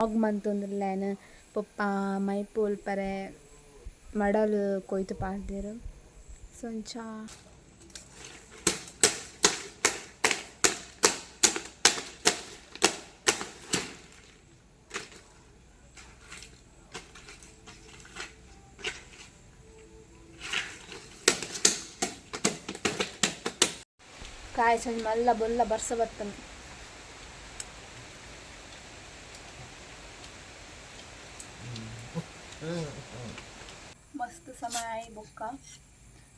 Vlog ಮಂತೊಂದುಲ್ಲೆನ್ ಪೊಪ್ಪ ಮೈಪು ಮಡಲ್ ಕೊಯ್ತು ಪಾಡ್ದೆರ್ ಸೊ ಅಂಚ. ಕಾಯ್ ಒಂಜಿ ಮಲ್ಲ ಬೊಲ್ಲ ಬರ್ಸ ಬತ್ತುಂಡು. ಮಸ್ತ್ ಸಮಯ ಆಯಿ ಬೊಕ್ಕ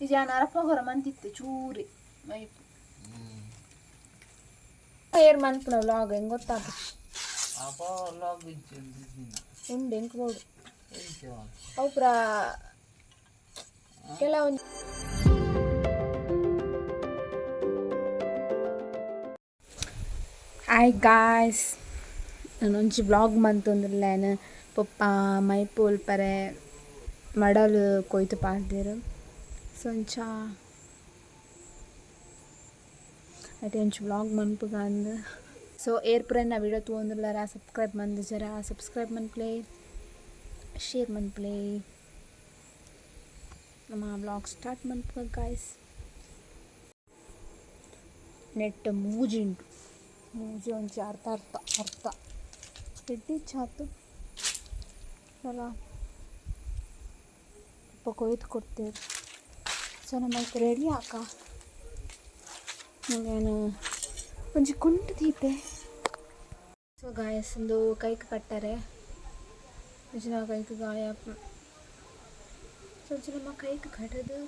ನಿಜ ಅರಪಗೊರ ಮಂತಿತ್ತೆ ಚೂರಿ ಮೈಪು ಏರ್ ಮನ್ಪುನ ವ್ಲಾಗ್ ಹೆಂಗ್ ಗೊತ್ತಾಪ ಉಂಡು ಎಂಕ್ ಬೋಡು ಅವು ಪೂರ ಕೆಲವೊಂಜಿ. ಹಾಯ್ ಗಾಯ್ಸ್, ನಾನೊಂಜಿ ವ್ಲಾಗ್ ಮಂತೊಂದುಲ್ಲೆನ್. ಪೊಪ್ಪ ಮೈಪು ಮಲ್ಪರೆ ಮಡಲ್ ಕೊಯ್ತು ಪಾಡ್ದೆರ್. ಸೊ ಅಂಚ ಐಟ್ ಒಂಜಿ ವ್ಲಾಗ್ ಮನ್ಪುಗ ಅಂದ್. ಸೊ ಏರ್ ಪೂರ ಎನ್ನ ವಿಡಿಯೋ ತೂವೊಂದುಲ್ಲೆರ, ಸಬ್ಸ್ಕ್ರೈಬ್ ಮಂತುಜರ, ಸಬ್ಸ್ಕ್ರೈಬ್ ಮನ್ಪುಲೆ, ಶೇರ್ ಮನ್ಪುಲೆ. ನಮ್ಮ ವ್ಲಾಗ್ ಸ್ಟಾರ್ಟ್ ಮನ್ಪುಗ ಗಾಯ್ಸ್. ನೆಟ್ ಮೂಜಿ ಉಂಡು, ಮೂಜಿ ಒಂಜಿ ಅರ್ಧ ಅರ್ಧ ಅರ್ಧ ಎಡ್ಡೆ ಚಾತು ಅಲ್ಲ ಪಪ್ಪ ಕೊಯ್ದು ಕೊಡ್ತೇವೆ. ಸೊ ನಮ್ಮ ರೆಡಿ ಆಕ ನಾನು ಒಂಜಿ ಕುಂಟು ದೀತೆ. ಸೊ ಗಾಯಸ್, ಉಂದು ಕೈಕ್ ಕಟ್ಟರೆ ಒಂಜಿನ ಕೈಕ್ ಗಾಯ. ಸೊ ಒಂಜಿ ನಮ್ಮ ಕೈಕ್ ಕಟ್ಟದು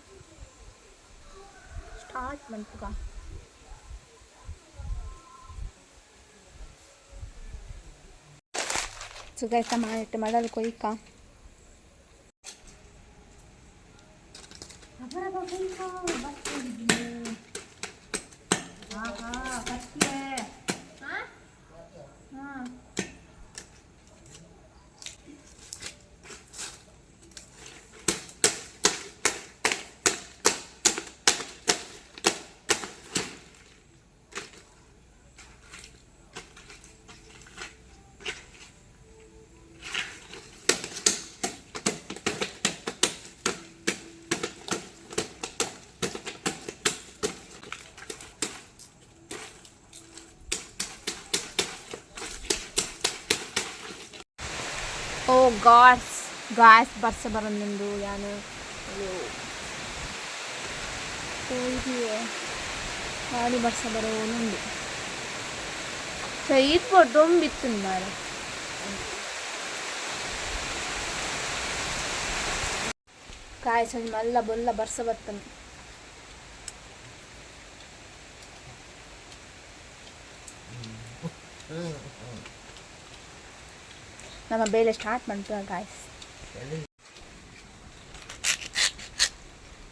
ಸ್ಟಾರ್ಟ್ ಮನ್ಪುಗ. ಸೊ ಗೈಸ್, ನಮ್ಮ ಮಡಲ್ ಕೊಯ್ಕ ಹಾಂ. ಓ ಗಾಡ್ಸ್ ಗಾಯ್ಸ್, ಬರ್ಸ ಬರೊಂದುಂಡು. ಯಾನ್ ತೋಯ್ದಿಯೆ ಬಾರಿ ಬರ್ಸ ಬರೋನುಂಡು. ಸೊ ಈತ್ ಪೊರ್ತು ದೊಂಬು ಮಾರ್ರೆ. ಗಾಯ್ಸ್, ಒಂಜಿ ಮಲ್ಲ ಬೊಲ್ಲ ಬರ್ಸ ಬತ್ತುಂಡು. ನಮ್ಮ ಬೇಲೆ ಸ್ಟಾರ್ಟ್ ಮನ್ಪುಗ ಗಾಯ್ಸ್.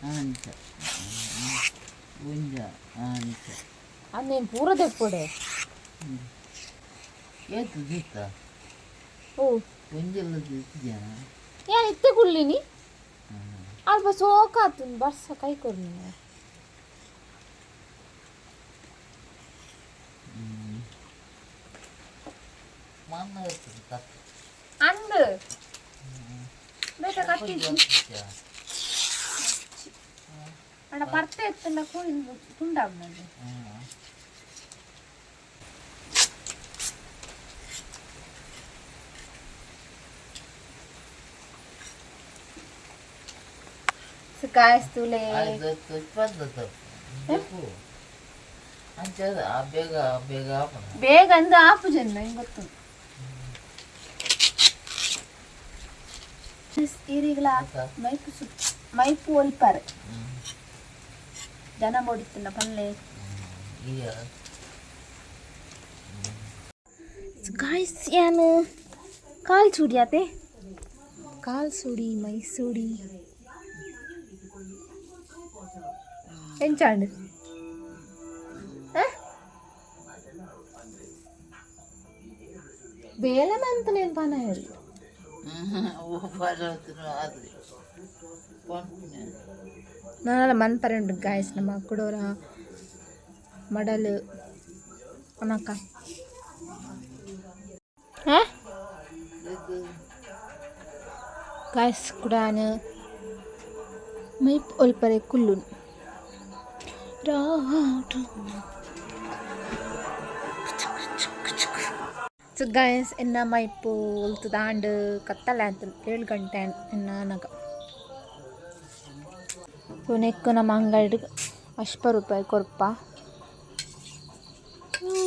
ಅಂಚ ಒಂಜ ಅಂಚ. ಅಂದೇನು ಪೂರ ದೆಪ್ಪೊಡೆ. ಏತ್ ದಿತ್ತ? ಓ. ಒಂಜೆಲ್ಲ ದಿತ್ತಿಜನ? ಯಾನ್ ಇತ್ತೆ ಕುಲ್ಲಿನಿ ಅಲ್ಪ. ಸೋಕಾತುಂಡು ಬರ್ಸ ಕೈ ಕೊರ್ನಿ. ಮಣ್ಣು ಇರ್ತದೆ ತಪ್ಪು. ಅಂದ್ ಬೇಟ ಕಟ್ಟಿದ್ದು. ಅಣ್ಣ ಪರ್ತೆ ಎತ್ತಂಡ ತುಂಡಾಗ್ನದು. ಸೊ ಗಾಯ್ಸ್, ತೂಲೆ. ತಪ್ಪು ಅಂಚ ಬೇಗ ಬೇಗ ಆಪುಂಡು. ಬೇಗ ಅಂದ ಆಪುಜೆನ್ನ ಹೆಂಗ್ ಗೊತ್ತು ಈರಿಗ್ಲ ಮೈಪು ಸು ಮೈಪು ಒಲ್ಪಾರೆ ಜನ ಬೋಡಿತ್ತಂಡ ಪನ್ಲೆ. ಈಗ ಗಾಯ್ಸ್, ಯಾನ್ ಕಾಲ್ ಚೂಡಿ ಆತೆ, ಕಾಲ್ ಸೂಡಿ ಮೈಸೂಡಿ ಎಂಚಾಂಡ್? ಬೇಲೆ ಮಂತನೇನು ಪನ ಹೇಳಿ. ನಾನೆಲ್ಲ ಮನ್ಪರೆ ಉಂಟು ಗಾಯ್ಸ್. ನಮ್ಮ ಕುಡೋರ ಮಡಲ್ ಅನಕ್ಕ. ಹಾಂ. ಗಾಯ್ಸ್ ಕುಡಾನ್ ಮೈಪ್ ಒಲ್ಪರೆ ಕುಲ್ಲುನು ಸೊ ಗಾಯ್ಸ್ ಎನ್ನ ಮೈಪು ಒಲ್ತುದಾಂಡ್ ಕತ್ತಲೆ ಆಂಡ್ 7 ಗಂಟೆ ಎನ್ನ ಆನಗ. ಸೊ ನೆಕ್ಕ್ ನಮ ಅಂಗಡಿಡ್ 50 ರೂಪಾಯಿ ಕೊರ್ಪ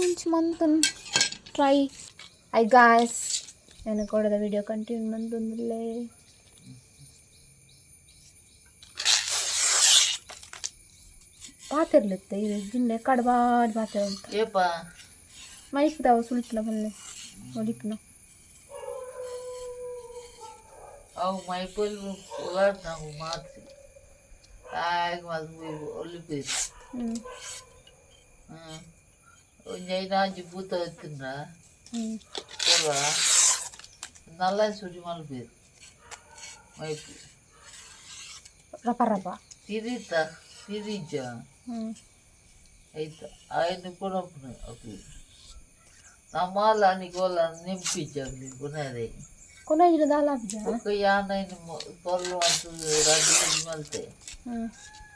ಒಂಜಿ ಮಂತುನ್ ಟ್ರೈ. I guys ಯಾನ್ ಕೋಡೆದ ವಿಡಿಯೋ ಕಂಟಿನ್ಯೂ ಮಂತೊಂದುಲ್ಲೆ. ಪಾತೆರ್ಲಿತ್ತೆ ಇರು ಜಿಂಡೆ ಕಡಬಾಡ್ ಪಾತೆರ ಉಂಟು. ಏಪ? ಮೈಪುದವು ಸುಲ್ಪುನ ಪಲ್ಲೆ ಒಲಿಪುನ. ಅವು ಮೈಪಲ್ ಉಲಾಟ್ ನಾವು ಮಾತ್ರಿ ಆಗ ಮಲ್ಪು ಒಲಿಪೇರು. ಒಂಜಿ ಐನಾಂಜಿ ಪೂತ ಇತ್ತಿನ ಪೂರ ನಲ್ಲ ಸುಡಿ ಮಲ್ಪೇರು ಮೈಪು. ರಪ ರಪ. ತಿರಿತ ತಿರಿಜ ಐತ ಆಯ್ನ ಕೊನಪುನು ಅಕ್ಲು ನಮ್ಮಾಲ ಅನಿಕೋಲ ನಿಂಪಿಜ್ಜ ಅಕ್ಲು ಕೊನರೆ. ಕೊನೈಜಿಡ ದಾಲ ಆಪುಜಾ? ಬೊಕ್ಕ ಯಾನ್ ಐನ್ ಪೊರ್ಲು ಮಂತ್ ರಡ್ಡ್ ಮೂಜಿ ಮಲ್ತೆ.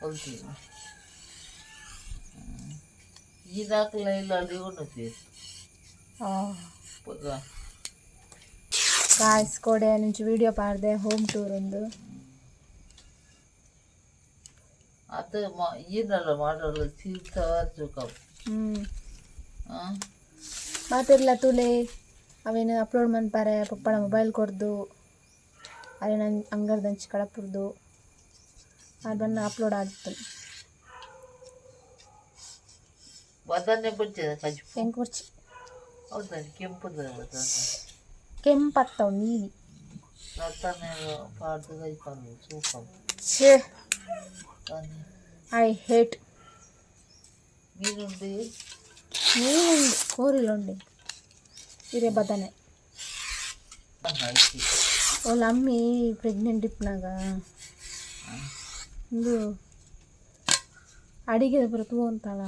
ಒಲ್ತಿನ ಈ ದಾಖಲೆ ಇಲ್ಲ ಅಲ್ಲಿ ಕೊನಪೇರು ಬೊಕ್ಕ. ಗಾಯ್ಸ್ ಕೋಡೆ ಒಂಜಿ ವಿಡಿಯೋ ಪಾಡ್ದೆ ಹೋಮ್ ಟೂರ್ ಒಂದು. ಅತ್ತ ಈನಲ್ಲ ಮಾಡಲ್ಲ ತೀರ್ಥ ಚುಕಪ್. ಮಾತೆರ್ಲ ತೂಲೆ ಅವೇನು ಅಪ್ಲೋಡ್ ಮನ್ಪಾರೆ ಪಪ್ಪಳ ಮೊಬೈಲ್ ಕೊರ್ದು ಅರೆನ ಅಂಗಡ್ದಂಚಿ ಕಡಪುರ್ದು ಆರ್ ಬನ್ನ ಅಪ್ಲೋಡ್ ಆದಿತ್ತು. ಬದನೆ ಬಚ್ಚದ ಕಜ್ಪು. ಎಂಕ್ ಬೊರ್ಚಿ. ಹೌದಾ, ಕೆಂಪುದ ಬದನೆ? ಕೆಂಪತ್ತವು ನೀಲಿ. ರತನೆ ಪಾಡ್ದು ಕಜ್ಪಂದು ಸೂಪರ್. ಛೇ. ತಾನೆ. I hate. ಮೀನುಂಡು. ಮೀನುಂಡು ಕೋರಿಲುಂಡು ಇರೆ ಬದನೆ. ಐತಿ. ಓಲ ಅಮ್ಮಿ ಪ್ರೆಗ್ನೆಂಟ್ ಇಪ್ಪುನಾಗ ಇಂದು ಅಡಿಗೆ ಪೂರ ತೂವೊಂತಾಳ.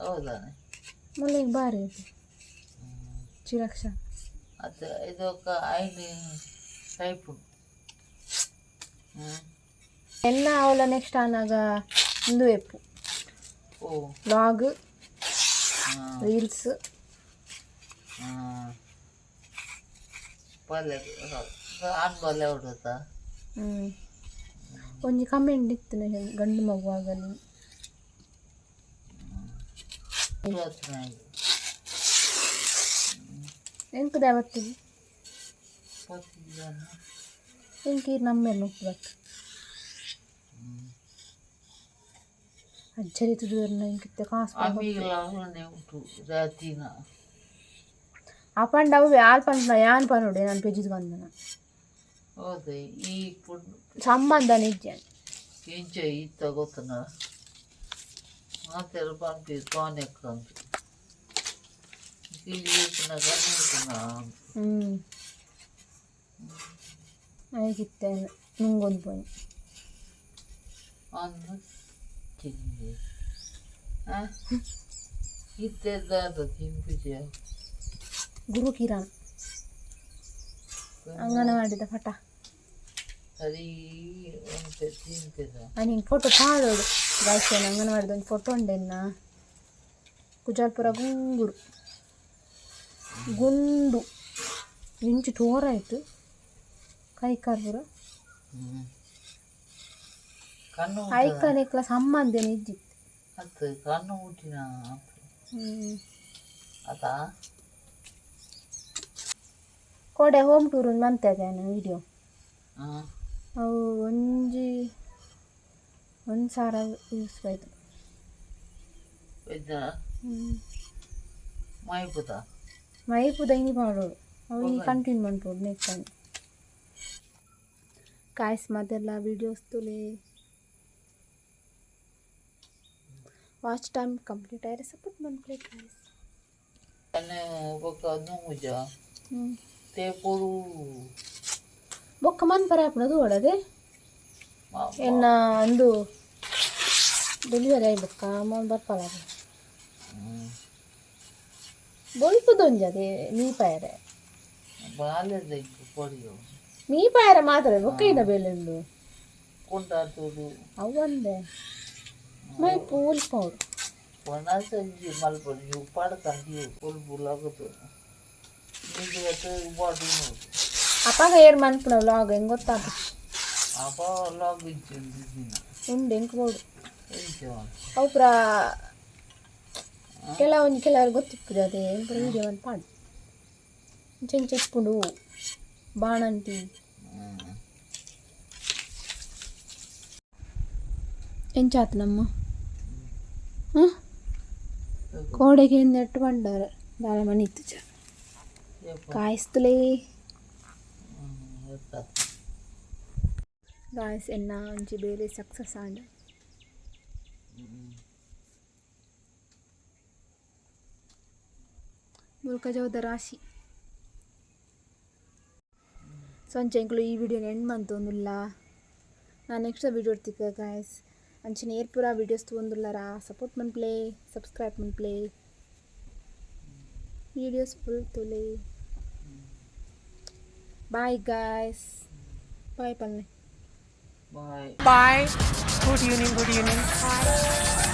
ಹೌದಾನೆ. ಮುಲ್ಲೆಗ್ ಬಾರಿ ಚಿರಕ್ಷ. ಅತ್ತ ಇದೊಕ್ಕ ಐನ್ ಟೈಪು. ಎನ್ನ ಅವಲ ನೆಕ್ಸ್ಟ್ ಆನಾಗ ಇಂದು ಎಪ್ಪು. ಓ. ವ್ಲಾಗ್. ರೀಲ್ಸ್. ಹಾಂ, ಬಲ್ಲೆ ಆನ್ ಬಲ್ಲೆ ಹೊಡುತ್ತಾ. ಒಂಜಿ ಕಮೆಂಟ್ ಇತ್ತು ಗಂಡು ಮಗು ಆಗಲಿ. ಎಂಕ್ ದಾವತ್ತಿಗೆ. ಎಂಕ್ ಈರ್ ನಮ್ಮೇರ್ ನುಪ್ಪು ಬತ್ತು ಅಜ್ಜರಿ ತುದುವೆರ್ನ ಎಂಕಿತ್ತೆ ಕಾಸ್. ರಾತಿನ. ಅಪಂಡ ಅವು ಯಾಲ್ ಪನ್ಪುನ ಯಾನ್ ಪನೊಡೆ ನಾನು ಪೆಜಿದ್ ಬಂದನ. ಹೌದು ಈ ಸಂಬಂಧನೇ ಇಜ್ಜಿ. ಎಂಚ ಇತ್ತ ಗೊತ್ತನ ಮಾತೆರ್ ಪನ್ಪಿ ಕಾನೆಕ್ ಅಂತ ಕಣ್ಣು. ಐಕಿತ್ತೆ ನುಂಗೊಂದು ಪೋಯಿ. ಅಂದ್ ತಿಂದೆ ಇತ್ತೆ ದಾದ ತಿನ್ಪುಜ. ಗುರು ಕಿರಣ್ ಅಂಗನವಾಡಿದ ಪಟ. ಸರಿ ಒಂತೆ ತಿಂತೆದ. ಹಿಂಗೆ ಫೋಟೋ ಪಾಡೋಡು ಗಾಯ್ಸ್, ಅಂಗನವಾಡಿದ ಒಂದು ಫೋಟೋ ಉಂಡೆನ್ನ ಕುಜಾಲ್ಪುರ ಗುಂಗುರು ಗುಂಡು ಇಂಚು ಟೋರಾಯ್ತು ಕೈ ಕಾರ್ಪುರ. ಕಣ್ಣು. ಐಕನೆಕ್ಲ ಸಂಬಂಧನೇ ಇಜ್ಜಿತ್ತು. ಅತ್ತು ಕಣ್ಣು ಮುಟ್ಟಿನ. ಅತಾ. ಕೋಡೆ ಹೋಮ್ ಟೂರ್ ಒಂದು ಮಂತೆ ನಾನು ವಿಡಿಯೋ. ಅವು ಒಂಜಿ 1000 ಯೂಸ್ ಆಯ್ತು. ಮೈಪುದ. ಮೈಪುದ ಇನಿ ಪಾಡೋಡು ಅವು ಇನಿ ಕಂಟಿನ್ಯೂ ಮನ್ಪೊಡು ನೆಕ್ಸ್ಟ್ ಟೈಮ್. ಗಾಯ್ಸ್ ಮಾತೆಲ್ಲ ವೀಡಿಯೋಸ್ ತೂಲೆ. ವಾಚ್ ಟೈಮ್ ಕಂಪ್ಲೀಟ್ ಆಯ್ರೆ ಸಪೋರ್ಟ್ ಮನ್ಪುಲೆ ಗಾಯ್ಸ್. ಬೊಕ್ಕ ನುಂಗುಜ ತೇಪೊಡು. ಬೊಕ್ಕ ಮನ್ಪರೆ ಆಪುಂಡು ಅದು ಓಡದೆ ಎನ್ನ ಅಂದು ಡೆಲಿವರಿ ಆಯ್ ಬೊಕ್ಕ ಅಮ್ಮ ಬರ್ಪಲ ಬೊಲ್ಪುದೊಂಜಿ ಅದೇ ಮೀಪಾಯರೆ. ಬಾಲೆದ ಇಂಕ್ ಕೊಡಿಯೋ. ಮೀಪಾಯರ ಮಾತ್ರ ಬೊಕ್ಕ ಇದ ಬೇಲೆ ಉಂಡು. ಕುಂಟಾತುಡು. ಅವಂದೆ ಮೈ ಪೂಲ್ ಪೌಡ್. ಒಣಸಂಜಿ ಮಲ್ಪೊಡು ಉಪ್ಪಾಡು ಕಂಡಿ ಪುಲ್ ಪುಲ್ ಆಗುದು ನೀರು ಬಾಟು. ಅಪ್ಪಾಗ ಏರ್ ಮನ್ಪುಣ ವ್ಲಾಗ್ ಹೆಂಗ್ ಗೊತ್ತಾಪ. ಅಪ್ಪ ಲಾಗ್ ಇಜ್ಜಿ ದಿನ. ಉಂಡು, ಎಂಕ್ ಬೋಡು. ಎಂಚ? ಅವು ಪೂರ ಕೆಲವೊಂದು ಕೆಲವರು ಗೊತ್ತಿಪ್ಪುದು, ಅದೇ ಪೂರ ವೀಡಿಯೋ ಒಂದು ಪಾಡು ಇಂಚ ಇಂಚ ಇಪ್ಪುಂಡು ಬಾಣಂತಿ. ಎಂಚಾತು ನಮ್ಮ ಹಾಂ ಕೋಡೆಗೆ ನೆಟ್ಟು ಬಂಡಾರ ದಾಲ ಮನೆ ಇತ್ತು ಚ ಕಾಯಿಸ್ತಲೇ. ಗಾಯ್ಸ್, ಎನ್ನ ಒಂಜಿ ಬೇಲೆ ಸಕ್ಸಸ್ ಆಂಡ್. ಮುಲ್ಕಜೌದ ರಾಶಿ. ಸೊ ಅಂಚ ಎಂಕುಲು ಈ ವಿಡಿಯೋನ ಎಂಡ್ ಮಂತೊಂದುಲ್ಲ. ನಾನು ನೆಕ್ಸ್ಟ್ ವೀಡಿಯೋ ತಿಕ್ಕ ಗಾಯ್ಸ್. ಅಂಚಿನ ಏರ್ ಪೂರ ವೀಡಿಯೋಸ್ ತೂವೊಂದುಲ್ಲಾರ, ಸಪೋರ್ಟ್ ಮನ್ಪ್ಲೆ, ಸಬ್ಸ್ಕ್ರೈಬ್ ಮನ್ಪ್ಲೆ, ವೀಡಿಯೋಸ್ ಫುಲ್ ತೂಲೆ. ಬಾಯ್ ಗಾಯ್ಸ್, ಬಾಯ್ ಪಲ್ನೆ. Bye. Bye. Good evening. Good evening.